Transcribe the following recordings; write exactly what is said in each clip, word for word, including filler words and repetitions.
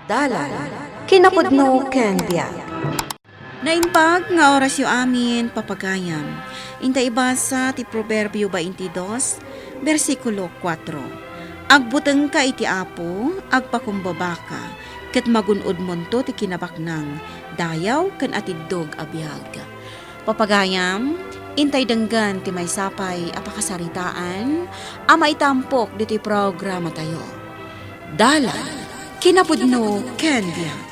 Dalan, kinapudno ken biag. Naimbag nga orasyo amin, papagayam. Inta ibasa ti Proverbio twenty-two, bersikulo kuatro. Agbutengka iti Apo, agpakumbabaka, ket magun-odmonto ti kinabaknang, dayaw ken atiddog a biag. Papagayam, intay denggen ti maysa pay a pakasaritaan a maitampok ditoy programatayo. Dalan, kinapudno ken biag.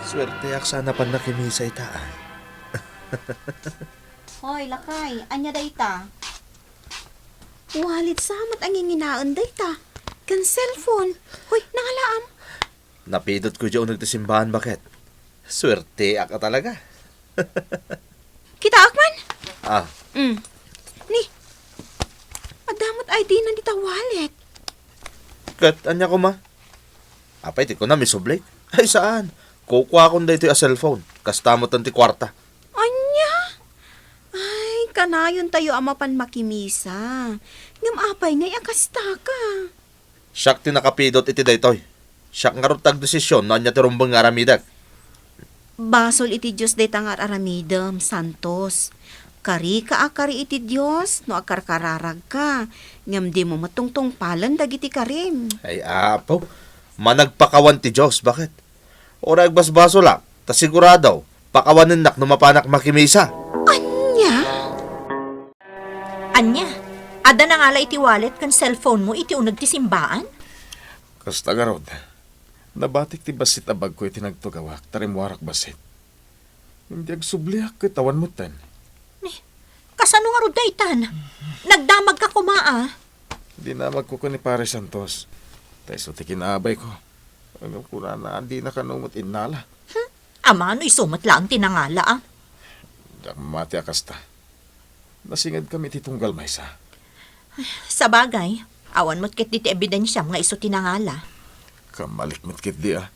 Suerteak sa napan nakimisa ita, ah. Hoy, lakay, ania dayta? Wallet sa met a nginginaen dayta. Ken cellphone. Hoy, nangalaam. Napidotko idiay uneg ti simbaan, baket. Suerteak a talaga. Kitaak man? Ah. Mm. Ni, adda met I D na dita wallet. Ket ania koma? Apay ti kunam, isublik? Ay, saan. Kukuakon daytoy a cellphone. Kasta met ti kuarta. Ania? Ay, kanayontayo a mapan makimisa. Ngem apay ngay a kastaka? Siak ti nakapidot iti daytoy. Siak ngarud ti agdesisyon no ania ti rumbeng nga aramidek. Basol iti Dios dayta nga ar-aramidem, Santos. Karika a kari iti Dios no agkarkararagka, ngem dimo met tungtungpalen dagiti karim. Ay, Apo, managpakawan ti Dios, baket? Uray agbasbasolak, ta sigurado, pakawanennak no mapanak makimisa. Ania? Ania? Adda nangala iti wallet ken cellphone mo iti uneg ti simbaan? Kasta ngarud, nabatik ti bassit a bagko iti nagtugawak, ta rimmuarak bassit. Ngem di agsubliak ket awan metten. Ni, kasano ngarud daytan? Nagdamagka koma, a. Dinamagko ken ni Pare Santos. Ta isu ti kinaabayko. Ngem kunana a dina kano met innala. Hmm? Ammom no isu met laeng ti nangala, a. Diak mamati a kasta. Nasingadkami iti tunggal maysa. Sabagay, awan met ketdi ti ebidensiam nga isu ti nangala. Kammalik met ketdi, a.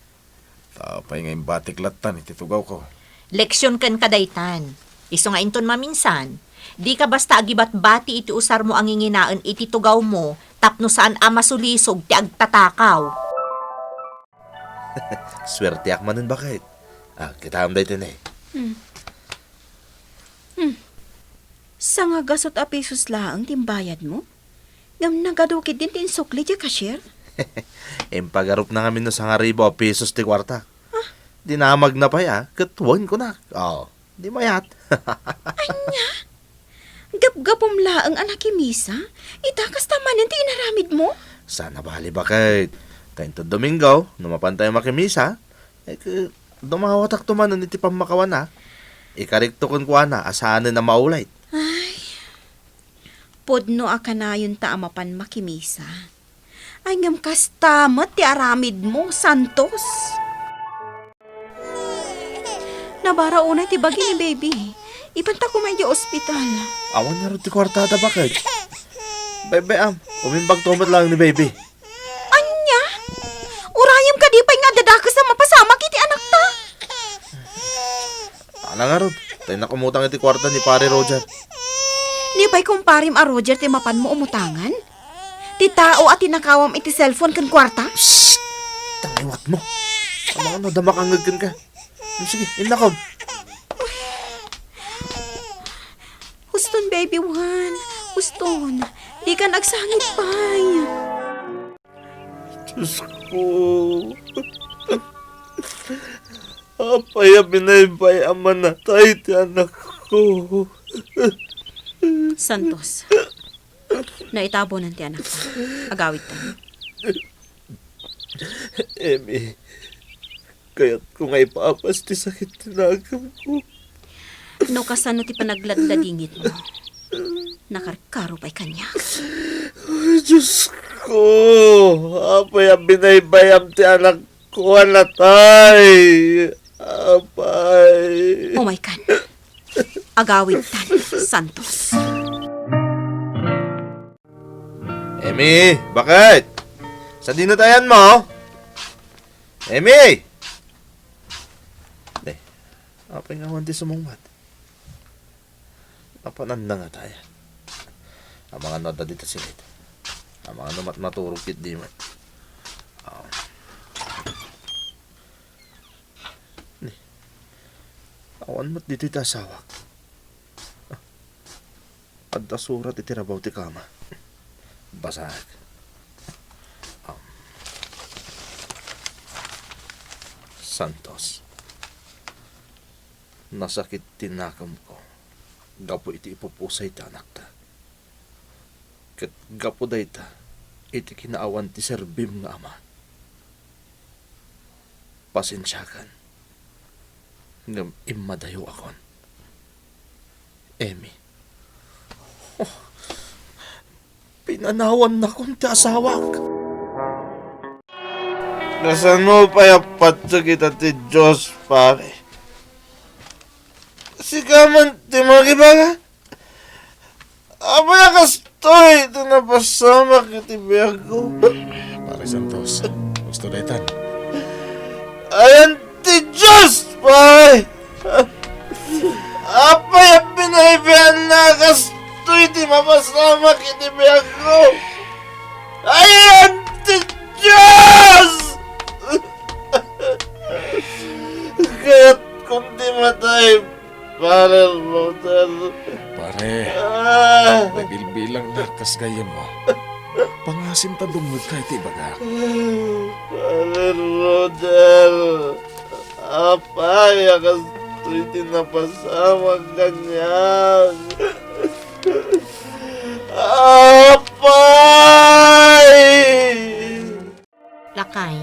Ta apay nga imbatik lattan iti tugawko? Leksion kenka daytan. Isu nga inton maminsan, dika basta agibatbati iti usarmo a nginginaen iti tugawmo tapno saan a masulisog ti agtatakaw. Suerteak manen, baket. Ah, kitaem daytoy ne. Hmm. Hmm. Sangagasut a pesos laeng ti imbayadmo? Ngem nagadu ketdin ti insukli diay cashier? Impagarupna ngamin no sangaribu a pesos ti kuarta. Ah? Dinamagna pay, a, ket wen kunak. Oh, di mayat. Ania? Gapgapum laeng a nakimisa? Ita kasta manen ti inaramidmo? Saan a bali, baket. Ta inton Domingo, no mapantayo makimisa, eh, ke-, dumawatakto manen iti pammakawana. Ikarikto kenkuana a saanen a maulit. Ay, pudno a kanayonta a mapan makimisa. Ay, ngem kasta met ti aramidmo, Santos. Nabara unay ti bagi ni baby. Ipanta koma idiay ospital. Awan ngarud ti kuartada, baket. Bay-, bay-am, umimbagto met laeng ni baby. Ania? Urayem kadi pay nga adda dakes a mapasamak iti anakta? Ala ngarud, ta innak umutang iti kuarta ni Pare Roger. Ni pay kumparem a Roger ti mapanmo umutangan? Ti tao a tinakawam iti cellphone ken kuarta? Psst! Tangiwatmo. Amangan no adda makangngeg kenka. Hmm, sige, innakom. Huston, baby one. Huston. Dikan agsangit pay. Diosko, apay a binaybay-am a natay ti anakko? Santos, naitabunan ti anakta. Agawidtan. Emi, kayatko nga ipaapas ti sakit ti nagemko. No kasano ti panagladladingitmo, nakarkaro pay kaniak. Ay, Diosko, apay a binaybay-am ti anakko a natay? Apay. Umaykan. Agawidtan, Santos. Emi, baket? Sadino ti ayanmo? Emi! Eh, apay nga awan ti sumungbat? Napananna ngata ayan? Amangan no adda dita silid. Amangan no mat-, maturog ketdi met. Ah. Awan met ditoy ti asawak. Adda surat iti rabaw ti kama. Basaek. Um, Santos, nasakit ti nakemko gapu iti ipupusay ti anakta. Ket gapu dayta, iti kinaawan ti serbim nga ama. Pasensiakan, ngem immadayawakon. Emmy. Oh, pinanawannakon ti asawak. Kasano pay a pateg ita ti Dios, pare? Sika man ti mangibaga? Apay a kastoy ti napasamak iti biagko? Pare Santos, husto daytan. Ayan ti Dios, pare! Apay a pinaibianna a kastoy ti mapasamak iti biagko? Ayan ti Dios! Kayatkon ti matay, Pare Roder. Pare, ah, nabilbilangnak kas gayyemmo. Pangasim ta dumngegka iti ibagak. Pare Roder, apay a kastoy ti napasamak kaniak? Apay! Lakay,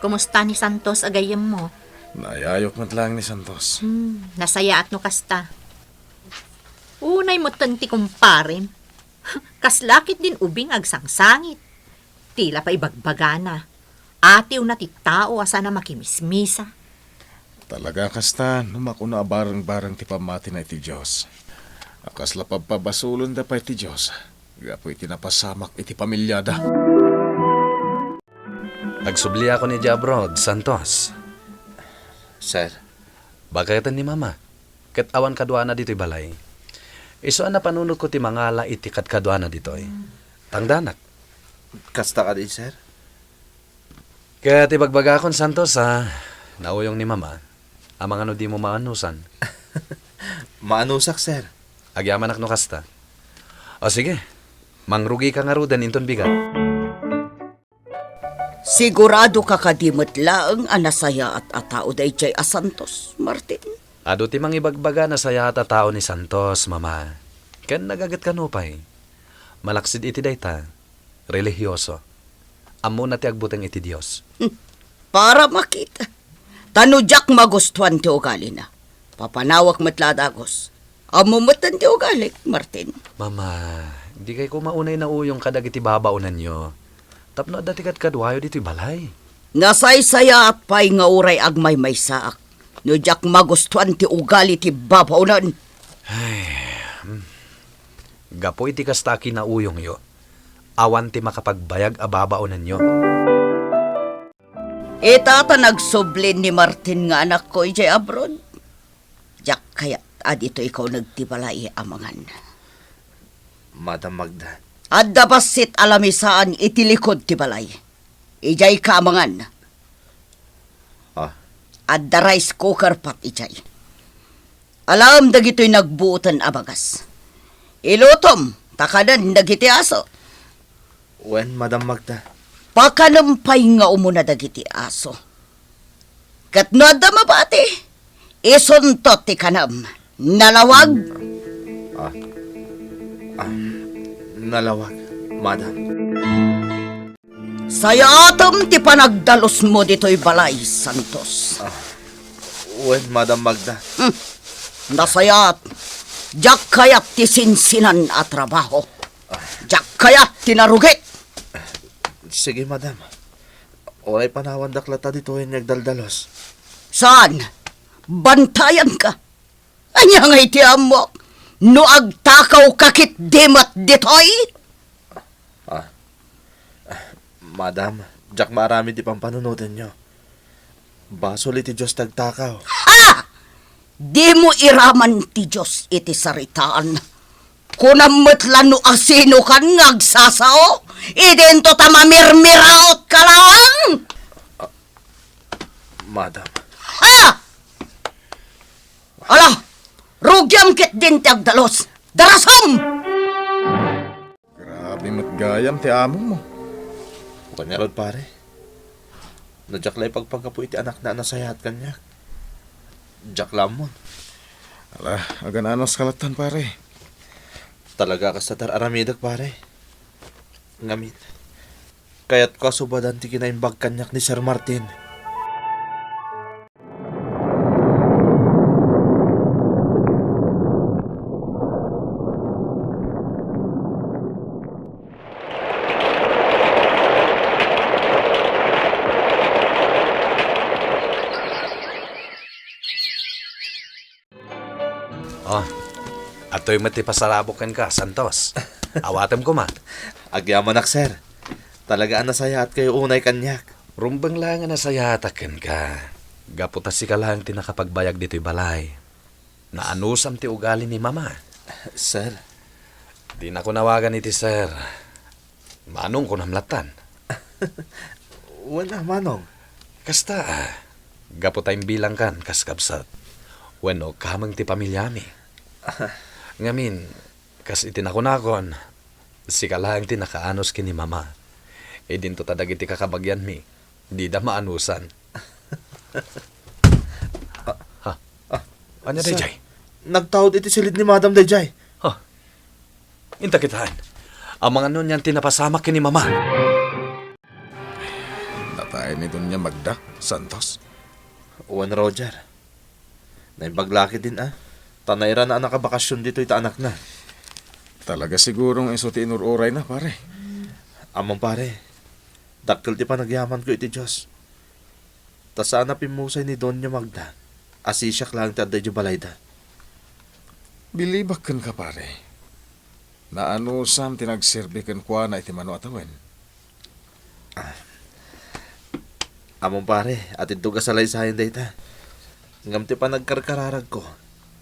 kumusta ni Santos a gayyemmo? Naayayok met laeng ni Santos. Hmm, nasayaat no kasta. Unay metten ti kumparem. Kasla ketdin ubing agsangsangit. Tila pay ibagbagana. Atiwna ti tao a saan a makimismisa. Talaga kasta, no makuno a bareng-bareng ti pammatina iti Dios. A kasla pabpabasolenda pay ti Dios, gapu iti napasamak iti pamiliada. Agsubliakon idiay abroad, Santos. Sir. Baketen ni Mama, ket awan kaduana ditoy balay. Isu a napanunotko ti mangala iti kadkaduana ditoy. Tangdanak. Kasta kadi, sir? Ket ibagbagakon, Santos, a nauyong ni Mama, amangan no dimo maanusan. Maanusak, sir. Agyamanak no kasta. O sige, mangrugika ngaruden inton bigat. Siguradoka kadi met laeng a nasayaat a tao daydiay a Santos, Martin? Adu ti mangibagbaga a nasayaat a tao ni Santos, Mama. Ken nagaget kano pay. Malaksid iti dayta, relihioso. Ammona ti agbuteng iti Dios. Hmm. Para makita. Ta no diak magustuan ti ugalina, papanawak met la a dagus. Ammo metten ti ugalik, Martin. Mama, dikay koma unay nauyong kadagiti babaonanyo tapno adda ti kadkaduayo ditoy balay. Nasaysayaat pay nga uray agmaymaysaak no diak magustuan ti ugali ti babaonan. Ay, hmm. Gapu iti kasta a kinauyongyo, awan ti makapagbayag a babaonanyo. Ita ta nagsubli ni Martin nga anakko idiay abroad, diak kayat a ditoyka uneg ti balay a mangan. Madam Magda. Adda bassit a lamisaan iti likud ti balay. Idiayka a mangan. Ah. Adda rice cooker pat idiay. Alaem dagitoy nagbuoten a bagas. Ilutom, ta kanen dagiti aso. Wen, Madam Magda. Pakanem pay nga umuna dagiti aso. Ket no adda mabati, isunto ti kanem. Nalawag? Ah. Ah, nalawag, Madam. Sayaatem ti panagdalusmo ditoy balay, Santos. Ah, wen, Madam Magda. Hmm. Nasayaat. Diak kayat ti sinsinan a trabaho. Ah. Diak kayat ti narugit. Sige, Madam. Uray panawandak latta ditoy nga agdaldalus. Saan? Bantayanka. Ania ngay ti ammok? No agtakawka ketdi met ditoy? Ah. Ah, Madam, diak maaramid ti pampanunotenyo. Basol iti Dios ti agtakaw. Ha! Dimo iraman ti Dios iti saritaan. Kunam met la no asinokan nga agsasao, idinto ta mamirmiraotka laeng! Ah, Madam. Ha! Ala, rugiam ketdin ti agdalus. Darasam! Grabe met gayam ti amongmo. Wen ngarud, pare. No diak la ipagpagapu iti anakna a nasayaat kaniak, diak la ammon. Ala, agan-anuska lattan, pare. Talaga a kasta ti ar-aramidek, pare. Ngamin, kayatko a subadan ti kinaimbag kaniak ni Sir Martin. Oh, atoy met ti pasarabok kenka, Santos. Awatem koma. Agyamanak, sir. Talaga a nasayaatkayo unay kaniak. Rumbeng laeng a nasayaatak kenka. Gapu ta sika laeng ti nakapagbayag ditoy balay. Naanusam ti ugali ni Mama. Sir. Dinak awagan iti sir. Manong kunam lattan. Wen a, Manong. Kasta, ah, gapu ta imbilangkan kas kabsat. Wenno kameng ti pamiliami. Ngamin, kas iti nakunakon, sika laeng ti nakaanus ken ni Mama. Idinto ta dagiti kakabagianmi, dida maanusan. Ha? Ah, ania sir, daydiay? Nagtaud iti silid ni Madam daydiay. Ha? Inta kitaen. Amangan no anian ti napasamak ken ni Mama. Natay ni Doña Magda, Santos? Wen, Roger. Naimbag la ketdin a. Ta nairana a nakabakasyon ditoy ta anakna. Talaga sigurong isu ti inur-urayna, pare. Ammom, pare. Dakkel ti panagyamanko iti Dios. Ta saan a pimmusay ni Doña Magda a sisiak laeng ti adda idiay balayda. Bilibak kenka, pare. Naanusam ti nagserbi kenkuana iti mano a tawen. Ah. Ammom, pare, atiddog a salaysayan dayta. Ngem ti panagkarkararagko,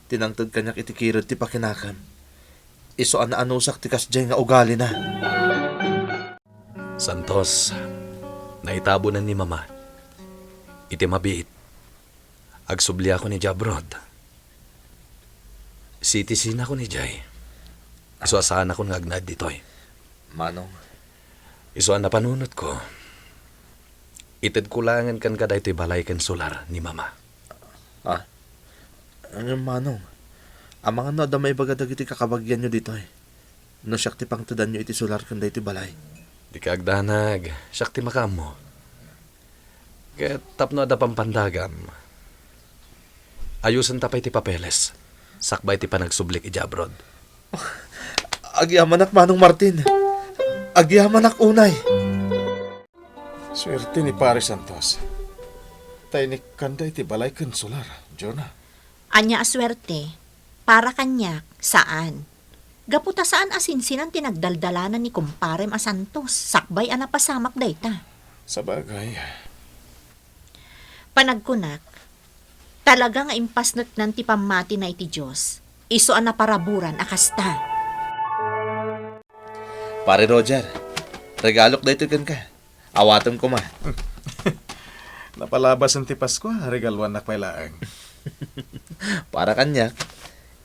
ti nangted kaniak iti kirud ti pakinakem. Isu a naanusak ti kasdiay nga ugalina. Santos, naitabonen ni Mama. Iti mabiit, agsubliakon idiay abroad. Citizenakon idiay. Isu a saanakon nga agnaed ditoy. Manong. Isu a napanunotko. Itedko laengen kenka daytoy balay ken solar ni Mama. Ah? Ngem, Manong, amangan no adda maibaga dagiti kakabagianyo ditoy? No siak ti pangtedanyo iti solar ken daytoy balay. Dika agdanag, siak ti makaammo. Ket tapno adda pampandagam, ayusenta pay ti papeles, sakbay ti panagsublik idiay abroad. Agyamanak, Manong Martin. Agyamanak unay. Suerte ni Pare Santos. Ta inikkanda iti balay ken solar, Jonah. Ania a suerte? Para kaniak, saan. Gapu ta saan a sinsinan ti nagdaldalanan ni kumparem a Santos, sakbay a napasamak dayta. Sabagay. Panagkunak, talaga nga impasneknan ti pammatina iti Dios, isu a naparaburan a kasta. Pare Roger, regalok daytoy kenka. Awatem koma. Napalabasen ti Pasko, regaluannak pay laeng. Para kaniak,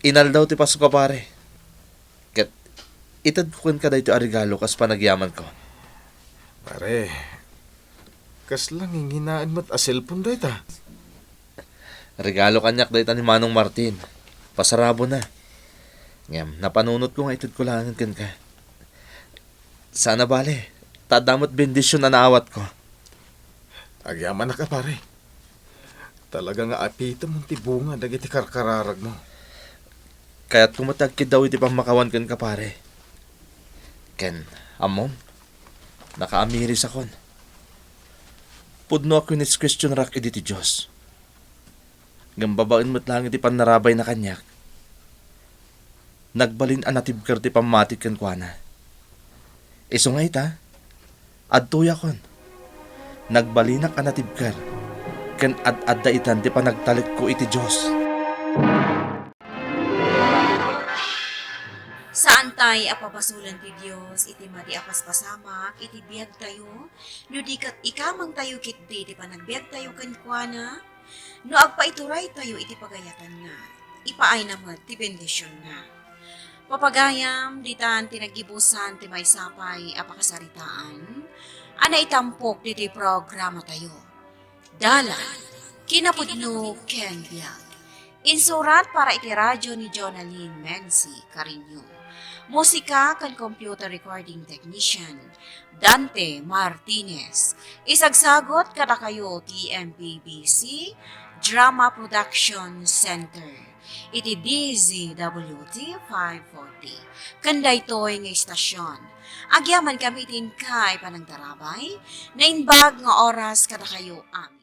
inaldaw ti Pasko, pare. Ket itedko kenka daytoy a regalo kas panagyamanko. Pare, kasla nginginaen met a cellphone dayta. Regalo kaniak dayta ni Manong Martin. Pasarabona. Ngem napanunotko nga itedko laengen kenka. Saan a bale, ta adda met bendision a naawatko. Agyamanak a, pare. Talaga nga apitemon ti bunga dagiti karkararagmo. Kayatko met ti agkiddaw iti pammakawan kenka, pare. Ken, ammom, nakaamirisakon. Pudno a kiniskuestionrak idi ti Dios. Ngem babaen met laeng iti pannarabayna kaniak, nagbalin a natibker ti pammatik kenkuana. Isu nga ita, adtoyakon. Nagbalinak a natibker, ken ad-adda itan ti panagtalekko iti Dios. Saantay a pabasolen ti Dios iti madi a paspasamak iti biagtayo, no di ket ikamangtayo ketdi ti panagbiagtayo kenkuana, no agpaituraytayo iti pagayatanna. ipaayna met ti bendisionna. Papagayam, ditan ti naggibusan ti maysa pay a pakasaritaan a naitampok ditoy programatayo. Dalan, kinapudno ken biag. Insurat para iti radyo ni Jonalyn Menzi Cariño. Musika ken computer recording technician, Dante Martinez. Isagsagut kadakayo ti M P B C Drama Production Center iti D Z W T five forty. Ken daytoy nga istasyon, agyamankami iti inkay panangtarabay, naimbag nga oras kadakayo amin.